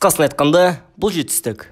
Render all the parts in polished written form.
Қысқасын айтқанда, бұл жетістік.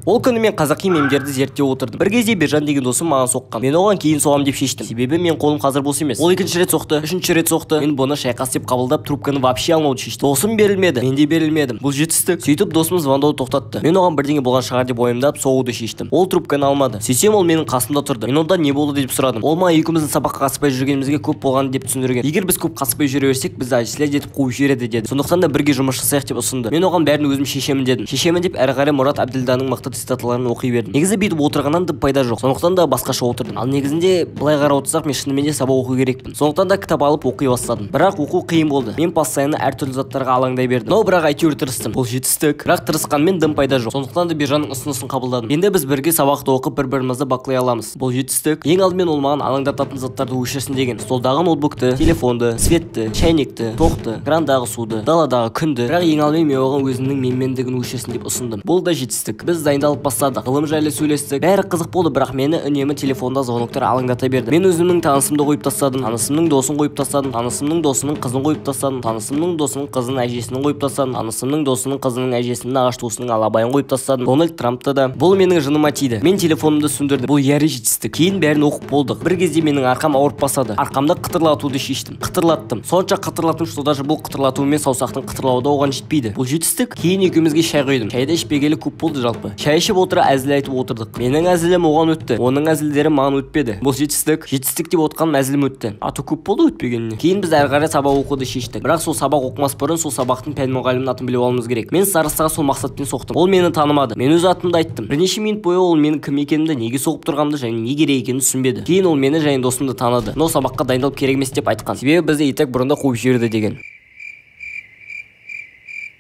Ол күні мен қазақи мемдерді зерттеп отырдым. Бір кезде Бержан деген досым маған соққан. Мен оған кейін соғам деп шештім. Себебі мен қолым қазір бос емес. Ол екінші рет соқты, үшінші рет соқты. Мен бұны шайқас деп қабылдап, трубканы вообще алмауды шештім. Досым берілмеді, мен де берілмедім. Бұл жетістік. Сөйтіп досым звондауды тоқтатты. Мен оған бірдеңе болған шығар деп ойымдап, соғуды шештім. Ол трубканы алмады. Сөйтсем, ол менің қасымда тұрды. Мен одан не болды деп сұрадым. Ол маған екеуміздің сабаққа қатыспай жүргенімізге көп болған деп түсіндірген. Егер біз көп қатыспай жүре берсек, бізді отчислять етіп қуып жібереді деді. Сондықтан да бірге жұмыс жасайық деп ұсынды. Мен оған бәрін өзім шешемін дедім. Шешемін деп әрі қарай Мұрат Әбділданың мықты цитаталарын оқи бердім. Негізі бүйтіп отырғаннан да пайда жоқ. Сондықтан да басқаша отырдым. Ал негізінде былай қарап отырсақ, мен шынымен де сабақ оқу керекпін. Сондықтан да кітап алып оқи бастадым. Бірақ оқу қиын болды. Мен постоянно әртүрлі заттарға алаңдай бердім. Но бірақ әйтеуір тырыстым. Бұл жетістік. Бірақ тырысқанмен дым пайда жоқ. Сондықтан да Бержанның ұсынысын қабылдадым. Енді біз бірге сабақты оқып, бір-бірімізді бақылай аламыз. Бұл жетістік. Ең алдымен ол маған алаңдататын заттарды өшірсін деген. Столдағы ноутбукты, телефонды, светті, шәйнекті, тоқты, крандағы суды, даладағы күнді. Бірақ ең алдымен мен оған өзімнің менмендігін өшірсін деп ұсындым. Бұл да жетістік. Біз дайындалып бастадық. Ғылым жайлы сөйлестік. Бәрі қызық болды, бірақ мені үнемі телефонда звоноктар алаңдата берді. Мен өзімнің танысымды қойып тастадым, танысымның досын қойып тастадым, танысымның досының қызын қойып тастадым, танысымның досының қызының әжесін қойып тастадым, танысымның досының қызының әжесінің ағаш туысының алабайын қойып тастадым. Дональд Трампты да. Бұл менің жыныма тиді. Мен телефонымды сөндірдім. Бұл яры жетістік. Кейін бәрін оқып болдық. Бір кезде менің арқам ауырып бастады. Арқамды қытырлатуды шештім. Қытырлаттым. Сонша қытырлаттым, что даже бұл қытырлатуымен саусақтың қытырлауы да оған жетпейді. Бұл жетістік. Кейін екеумізге шай құйдым. Шайды ішпегелі көп болды жалпы. Шай ішіп отыра әзіл айтып отырдық. Менің әзілім оған өтті, оның әзілдері маған өтпеді. Бұл жетістік. Жетістік деп отқаным әзілім өтті. Аты көп болды өтпегеніне. Кейін біз әрі қарай сабақ оқуды шештік. Бірақ сол сабақ оқымас бұрын сол сабақтың пән мұғалімінің атын біліп алуымыз керек. Мен старостаға сол мақсатпен соқтым. Ол мені танымады. Мен өз атымды айттым. Бірнеше минут бойы ол менің кім екенімді, неге соғып тұрғанымды және не керек екенін түсінбеді. Кейін ол мені және досымды таныды. Но сабаққа дайындалып керек емес деп айтқан. Себебі бізді и так бұрында қуып жіберді деген.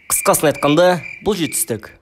Қысқасын айтқанда, бұл жетістік.